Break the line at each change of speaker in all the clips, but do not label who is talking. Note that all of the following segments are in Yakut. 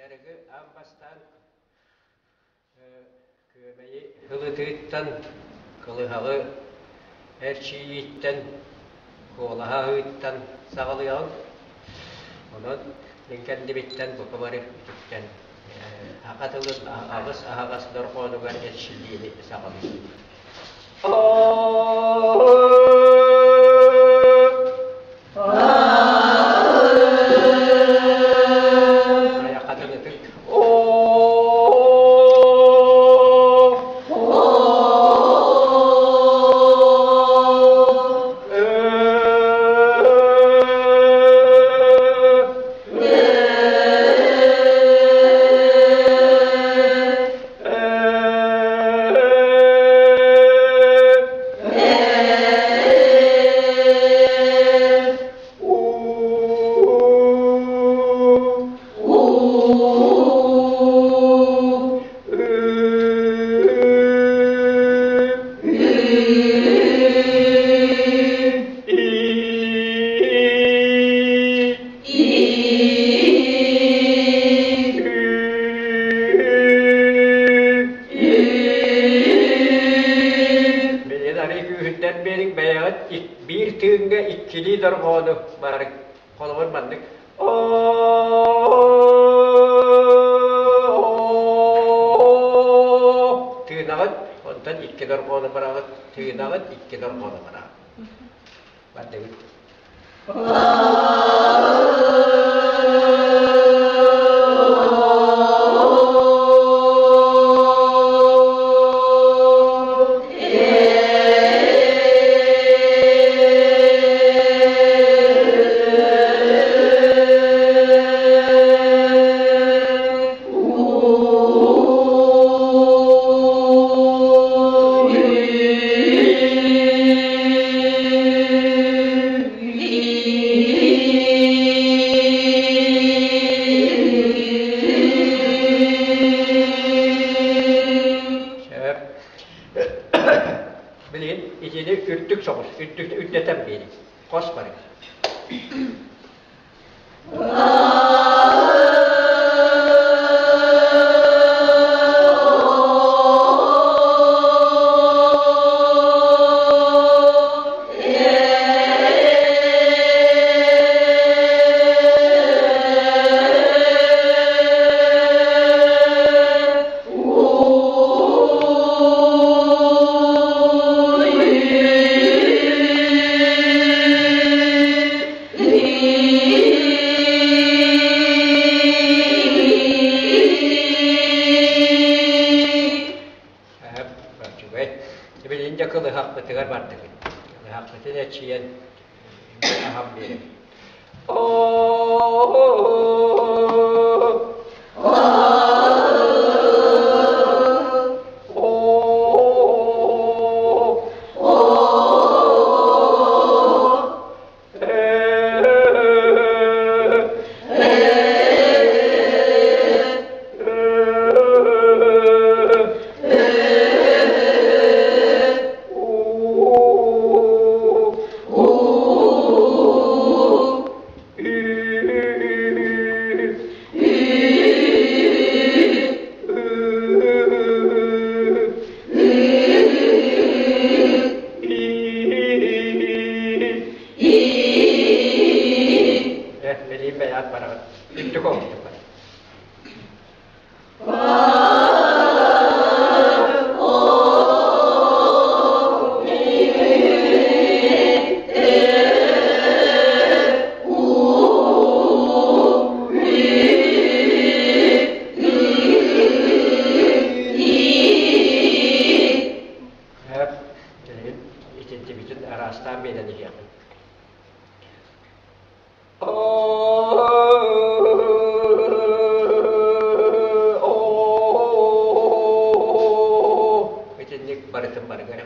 Дьарыгы аан бастаан Күөмэйи ылытыыттан, кылыһаҕы эрчийииттэн, куолаһа аһыыттан саҕалыаҕыҥ. Онон мин кэннибиттэн бука бары үтүктэн саха тылын аҕыс аһаҕас дорҕоонугар эрчиллиини саҕалыыбыт. Айахатын ытык. Билигин арыы күүһүттэн биэриҥ бэйэҕит биир тыыҥҥа иккилии дорҕоону барарыҥ. Холобур маннык тыынаҕыт, онтон икки дорҕоону бараҕыт, тыынаҕыт, икки дорҕоону бараҕыт. Бардыбыт. Билигин итини үрдүк соҕус, үрдүк үрдэтэн биэрин. Хос барыҥ. Үчүгэй. Билигин дьэ кылыһахпытыгар бардыбыт. Кылыһахпытын эчийэн аһан биэрэбит. Билиим бэйэҕит бараҕыт. Үрдүк оҕустук бар. Итинтибитин араастаан биэрэн иһиэхпит. Итинник барытын барыгар.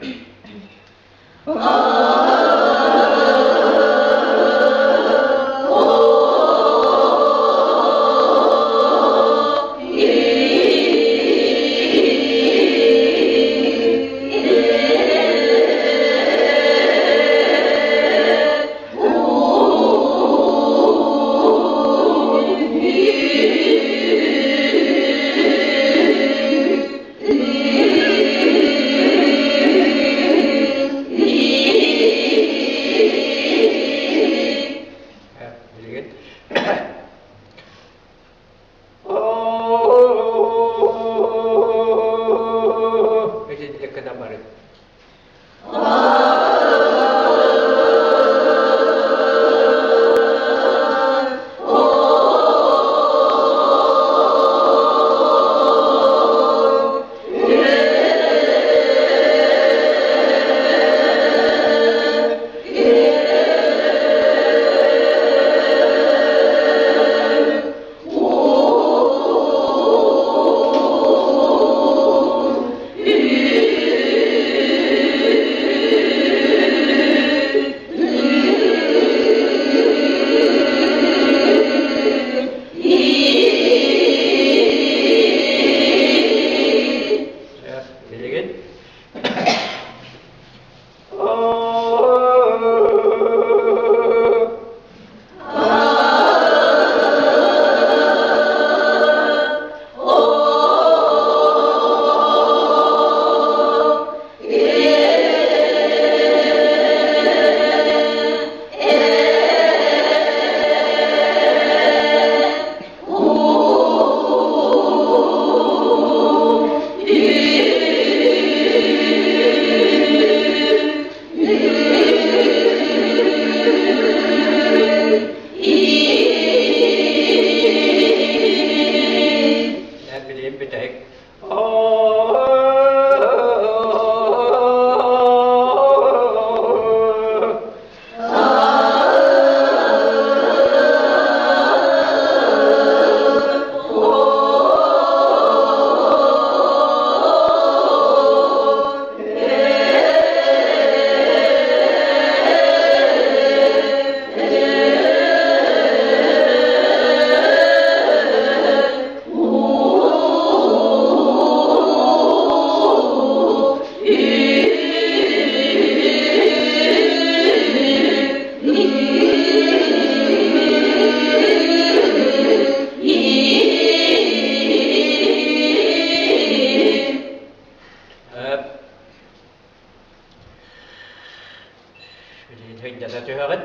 Билигин сынньана түһэҕит.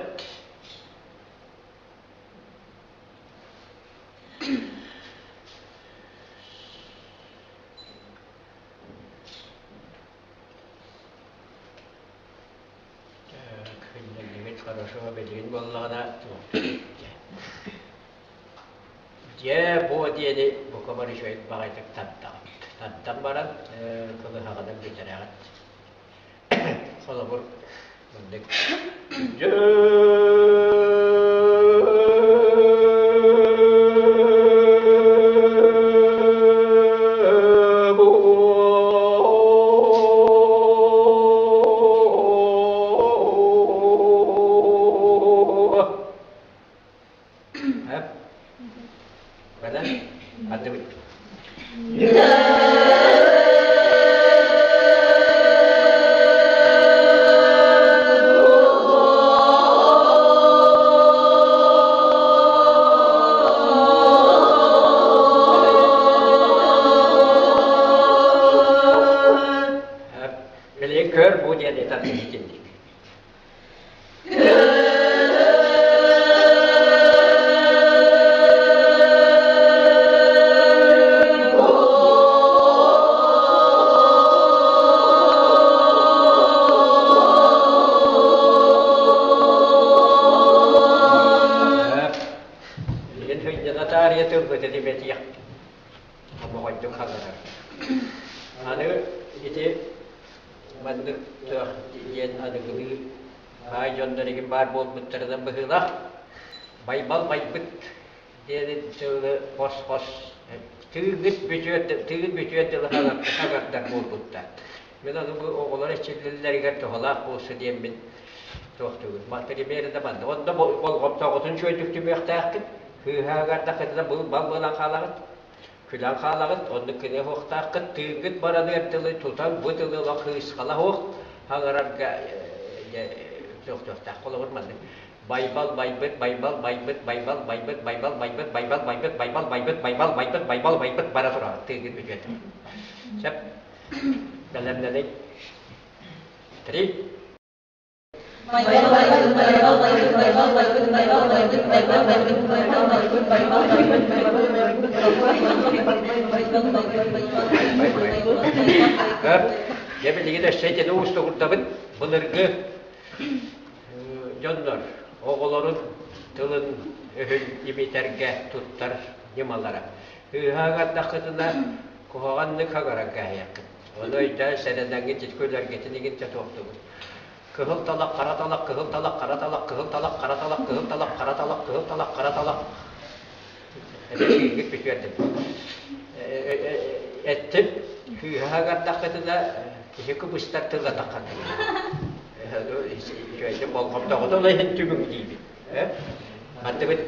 Күннэллибит хорошо билигин буоллаҕына Дьэ, бу диэни бука бары үчүгэй баҕайытык тардаҕыт. Тардан баран кылыһаҕынан бүтэрэҕит. Холобур, маннык Дьэ Бэлэм? Ардыбыт. Билигин көр бу диэн этэр итинник. Билигин сынньана таарыйа тылбыт этибэтиэх хомоҕойдук хаҥарар. Аны ити маннык диэн аныгылыы баай дьоннор игин баар буолбуттарынан быһыылаах Байбал байбыт диэн тылы хос-хос тыыгыт бүтүөр тыын бүтүөр дылы хагардар буолбуттар. Мин ону бу оҕолор эрчиллэллэригэр туһалаах буолсу диэммин туохтугут. Примерно манна. Онно болҕомтоҕутун үчүгэйдик түмүөхтээххит. Кыыһаагарда был бал буолан хаалаҕыт. Күлэн хаалаҕыт, оннук гыныа суохтааххыт, тыыҥҥыт бараныар дылы тутан бу тылы олох ыысхала суох хаҥарарга туохтуохтаах. Холобур маннык Байбал байбыт, байбал байбыт, байбал байбыт, байбал байбыт, байбал байбыт, байбал байбыт, байбал байбыт, байбал байбыт бара тураҕыт тыыгыт бүтүөт. Сөп. Бэлэмнэниҥ. Три. Дьэ билигин өссө итини уустугурдабыт. Былыргы дьоннор оҕолорун тылын өһүн имитэргэ туттар ньымалара. Ыыһааҕардаххытына куһаҕаннык хагаран кээһиэххит. Ону өйдөөн сэрэнэҥҥит ити күлэргитин игин туохтугут. Кыһыл талах, хара талах, кыһыл талах, хара талах, кыһыл талах, хара талах, кыһыл талах, хара талах, кыһыл талах, хара талах. Эбэсиигит бүтүөрдүм. Эттим, кыыһа гардаххытына киһи кыбыстар тыла таххар. Үчүгэйдик болҕомтоҕутун иһин түмүк диибит. Мантыбыт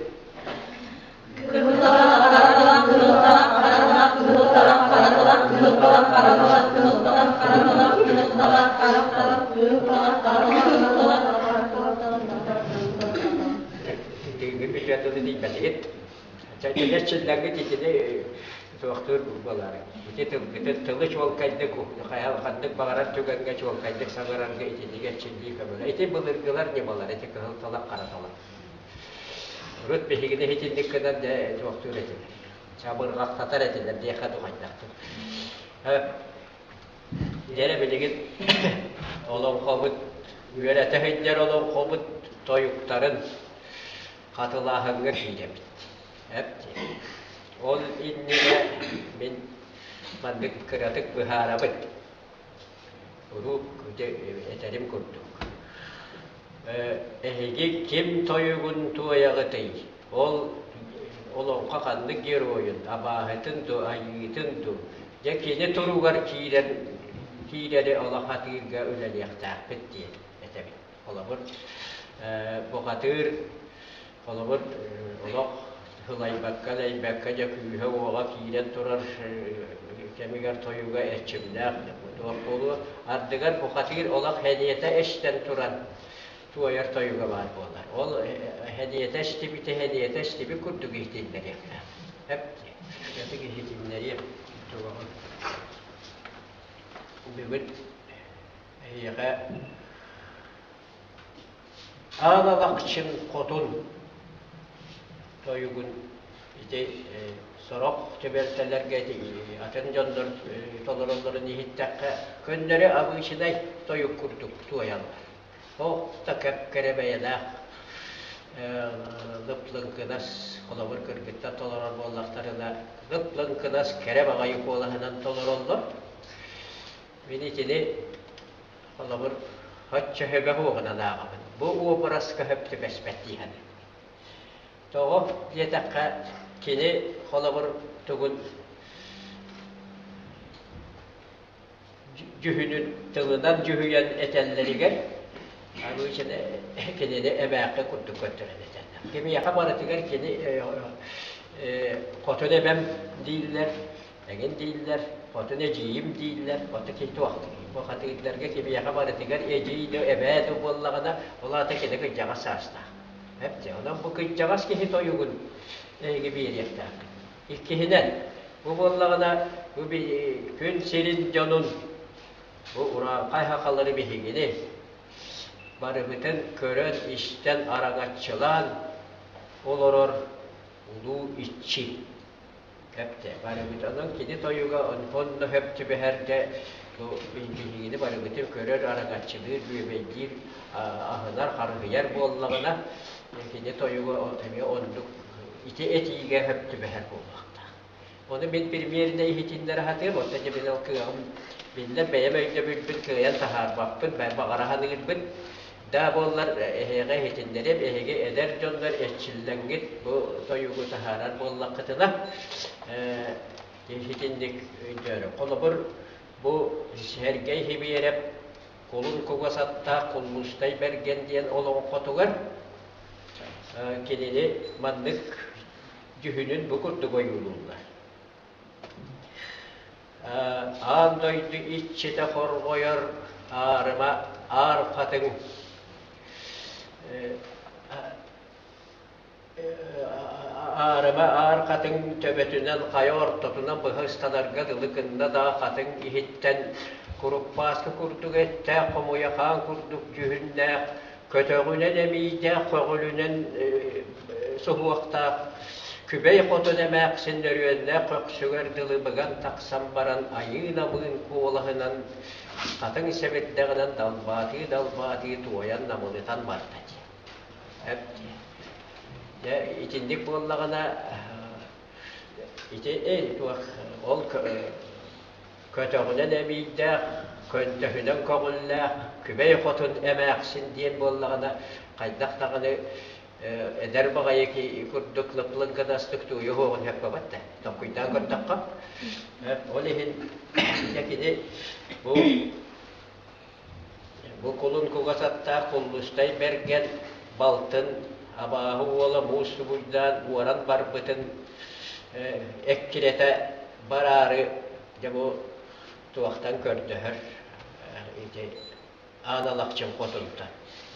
Ити тылы чуолкайдык ханнык баҕарар түгэҥҥэ чуолкайдык саҥарарга итинигэ эрчиллии көмөлө. Ити былыргылар ньымалар, ити кыһыл талах, хара талах. Урут биһигини итинник гынан дьэ туохтуур этилэр. Чабырҕахтатар этилэр диэххэ тухайдахтык. Дьэрэ билигин олоҥхобут үөрэтэ сылдьар олоҥхобут тойуктарын хатылааһыҥҥа киирэбит. Ол иннинэ мин маннык кыратык быһаарабын. Урут этэрим курдук. Эһиги ким тойугун туойаҕытый? Ол олоҥхо ханнык геройун, абааһытын дуу, айыытын дуу, дьэ кини туругар киирэн киирэри олох атыырга үлэлиэхтээхпит диэн этэбин. Холобур, бухатыыр, холобур, олох сылайбакка-элэйбэккэ дьэ күүһэ-уоҕа киирэн турар кэмигэр тойуга эрчимнээх туох буолуо. Ардыгар бухатыыр олох сэниэтэ эстэн туран туойар тойуга баар буолар. Ол сэниэтэ эстибитэ сэниэтэ эстибит курдук иһитиннэриэхтээх. Эп кытык иһитиннэриэм туоҕун. Бүгүн эһиэхэ Аан Алахчын Хотун тойугун ити сорох түбэлтэлэргэ ити атын дьоннор толороллорун иһиттэххэ, көннөрү обычнай тойук курдук туойаллар. Туох да кэп-кэрэ бэйэлээх лып-лыҥкынас, холобур кыргыттар толорор буоллахтарына, лып-лыҥкынас кэрэ баҕайы куолаһынан толороллор. Мин итини холобур оччо сөбө суоҕунан ааҕабын. Бу уобараска сөп түбэспэт дии саныыбын. Тоҕо диэтэххэ, кини холобур тугун дьүһүнүн тылынан дьүһүйэн этэллэригэр обычно кинини эмээххин курдук көрдөрөн этэллэр. Кимиэхэ барытыгар кини хотун эбэм дииллэр, эҥин дииллэр, хотун эдьиийим дииллэр, оттон кини туох бухатыырдарга кимиэхэ барытыгар эдьиий да эбээ да буоллаҕына, ол аата кини кырдьаҕас саастаах. Эптэ, онон бу кырдьаҕас киһи тойугун эһиги биэриэхтээххит. Иккиһинэн, бу буоллаҕына, бу күн сирин дьонун, бу урааҥхай сахалары биһигини барыбытын көрөн-истэн араҥаччылаан олорор улуу иччи эптэ барыбыт. Онон кини тойуга онно сөп түбэһэргэ бу биһигини барыбытын көрөр, араҥаччылыыр, бүөбэйдиир, аһынар, харыһыйар буоллаҕына, кини тойуга эмиэ оннук ити этиигэ сөп түбэһэр буолуохтаах. Ону мин премьеринэ иһитиннэрэ сатыам, оттон дьэ мин ол кыаҕым биллэр бэйэм өйдөбүлбүн кыайан таһаарбаппын, баҕара саныырбын. Да буоллар эһиэхэ иһитиннэриэм, эһиги эдэр дьоннор эрчиллэҥҥит бу тойугу таһаарар буоллаххытына, итинник өйдөөрү. Холобур, бу Сэргэй Хибиэрэп Кулун кугас аттаах Куллустай Бэргэн диэн олоҥхотугар кинини маннык дьүһүнүн бу курдук ойуулууллар. Аан дойду иччитэ хорҕойор аарыма аар хатыҥ Аарыма аар хатыҥ төбөтүнэн хайа ортотунан быһа ыстанарга дылы гынна да хатыҥ иһиттэн куруппааскы курдук эттээх, хомуйахаан курдук дьүһүннээх, көтөҕүнэн эмиийдээх, көҕүлүнэн суһуохтаах Күбэй хотун эмээхсин нөрүөннээх көхсүгэр дылы быган тахсан баран айыы-намыын куолаһынан хатыҥ сэбирдэҕинэн далбаатыы-далбаатыы туойан намылытан барда диэн. Дьэ итинник буоллаҕына ити туох ол көтөҕүнэн эмиийдээх, көнтөһүнэн көҕүллээх Күбэй Хотун эмээхсин диэн буоллаҕына хайдах даҕаны эдэр баҕайы курдук лыплыҥкынастык тууйуһуоҕун сөппөбөт да толкуйдаан көрдөххө. Ол иһин дьэ кини бу Бу кулун кугас аттаах Куллустай Бэргэн балтын абааһы уола муус сугуйдаан уоран барбытын эккирэтэ бараары дьэ бу туохтан көрдөһөр ити Аан Алахчын хотунтан.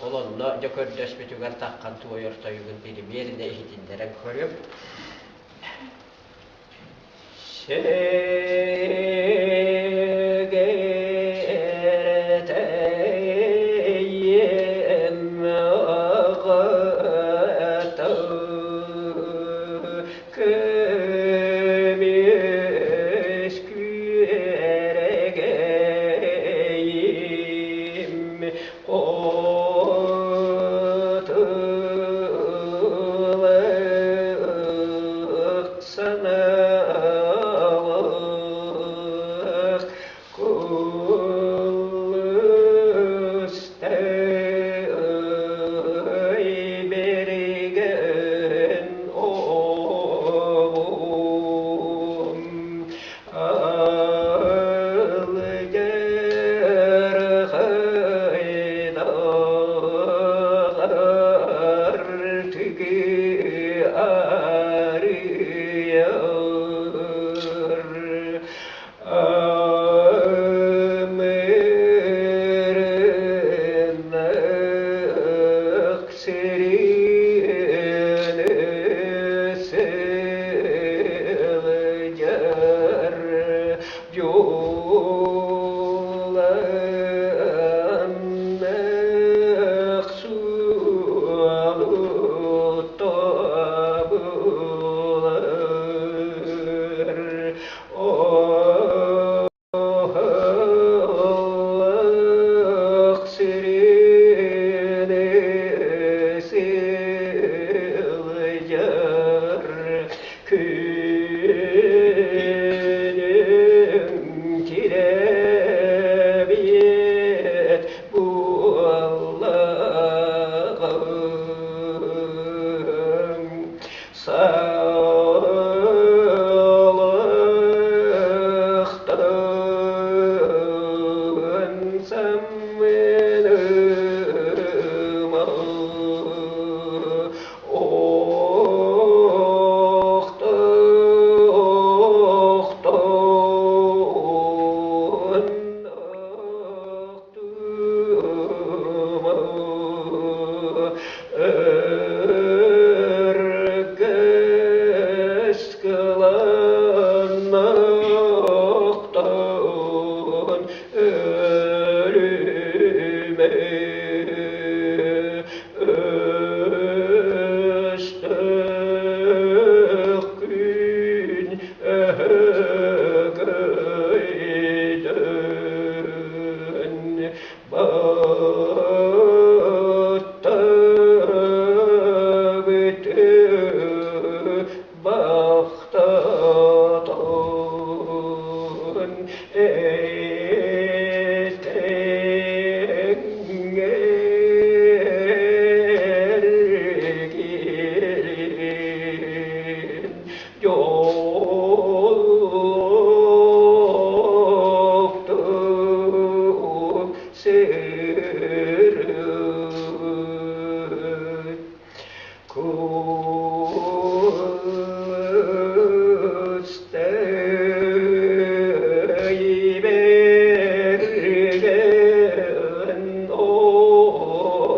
Ол онно дьэ көрдөспүтүгэр таххан туойар тойугун пиримиэринэ иһитиннэрэн көрүм. Сэгэртэйим аҕата көмүс күөрэгэйим хотулук санаалык. Өргөс кыланнахтан өлүмэ Өстөөх күн өһөгөйдөн баттабыты бахтатан этэҥҥэ эргилин Дьоллоохтук сырыт. Кустай бэргэн оҕом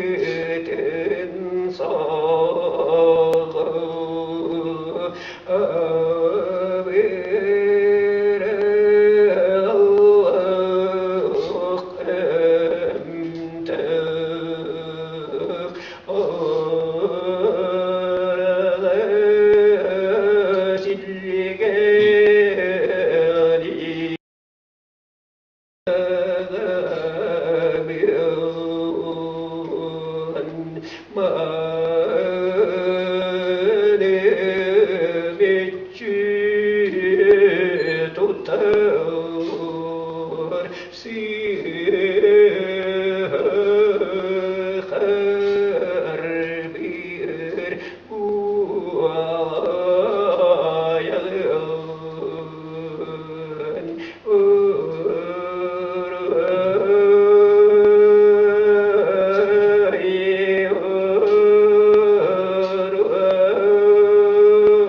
Бандесмытын саҕа абыраллах эмтээх силлигэни тутар сыһар бир уалайын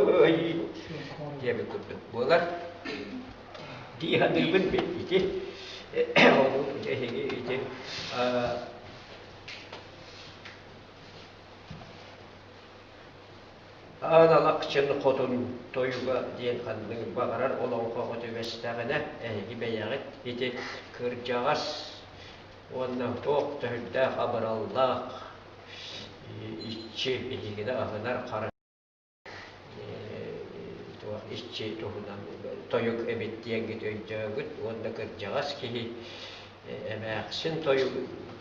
ырай диэбит курдук буолар. Дии саныыбын ити ону эһиги ити Аан Алахчын Хотун тойуга диэн ханнык баҕарар олоҥхоҕо түбэстэҕинэ, эһиги бэйэҕит ити кырдьаҕас уонна туох да сүрдээх абыраллаах иччи биһигини аһынар хара туох иччи туһунан тойук эбит диэҥҥит өйдөөҥҥүт уонна кырдьаҕас киһи эмээхсин тойук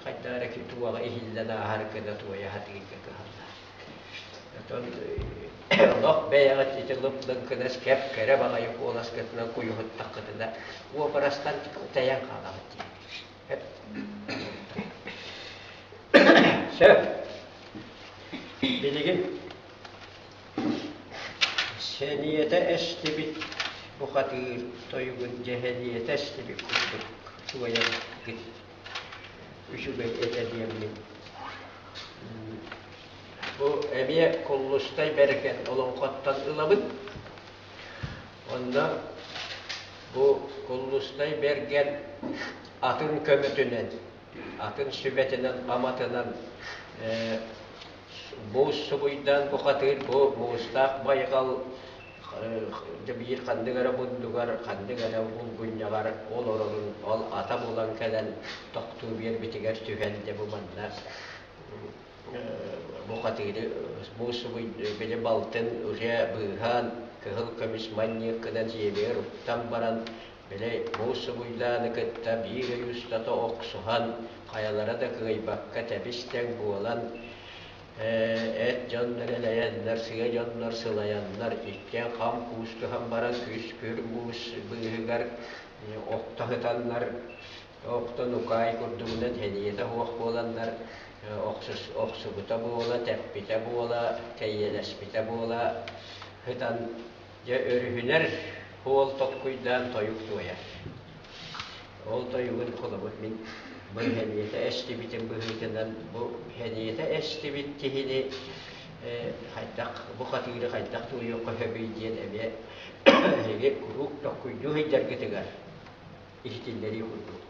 хайдах эрэ туоҕа иһиллэн ааһар гына туойа сатыырга кыһаллар. Оттон олох бэйэҕит ити лып-лыҥкынас кэп-кэрэ баҕайы куоласкытынан куйуһуттаххытына уобарастан тэйэн хаалаҕыт дии. Сөп. Билигин Сэниэтэ эстибит бухатыыр тойугун дьэһэниэтэ эстибит курдук туойаргыт үчүгэй этэ диэммин. Бу эмиэ Куллустай Бэргэн олоҥхоттон ылабын. Онно бу Куллустай Бэргэн атын көмөтүнэн, атын сүбэтинэн-аматынан Муус субуйдаан бухатыыр бу муустаах байҕал биир ханнык эрэ муннугар, ханнык эрэ булгунньаҕар олорорун ол ата булан кэлэн тохтуу биэрбитигэр түһэн дьэ бу манна бухатыыры муус субуй били балтын уже быыһаан кыһыл көмүс манньыаккынан сиэбигэр уктан баран Били муус субуйдааны кытта биир ый устата охсуһан, хайалара да кыайбакка тэбис-тэҥ буолан, эт дьоннор элэйэннэр, сыа дьоннор сылайаннар, иккиэн хам куустуһан баран күс-күр муус быыһыгар охто сытаннар, охтон укаай курдугунан сэниэтэ суох буоланнар, охсубута буола, тэппитэ буола, кэйиэлэспитэ буола сытан Дьэ, өрүһүнэр уол толкуйдаан тойук туойар. Ол тойугун холобур мин бу сэниэтэ эстибитин быһыытынан бу сэниэтэ эстибит киһини Хайдах бу хатыыры хайдах тулуйуохха сөбүй диэн эмиэ эһиги куруук токкуйдуу сылдьаргытыгар иһитиннэрии курдук.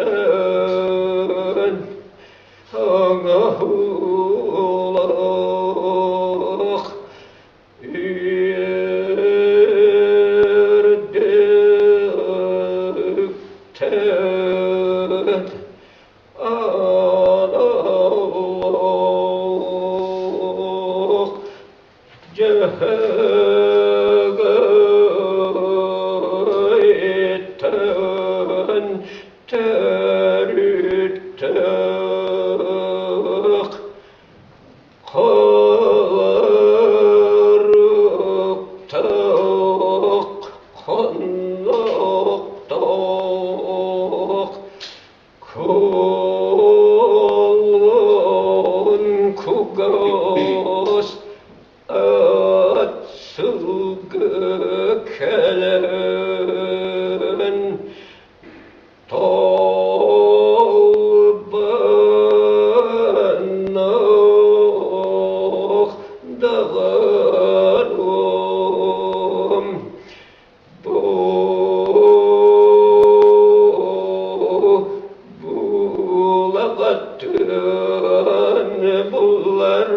Үөһэттэн оҥоһуулаах үөрдүктэн аналлаах Дьөһөгөйтөн төрүттээх холоруктаах хоннохтоох Кулун кугас ат сылгы кэлэн Толбонноох даҕарым Булаҕаттан булларбатах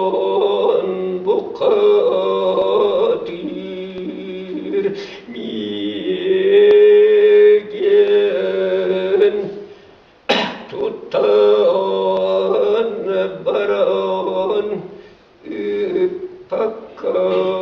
мусуйдан бухатыыр миигин Тутан баран ыыппакка.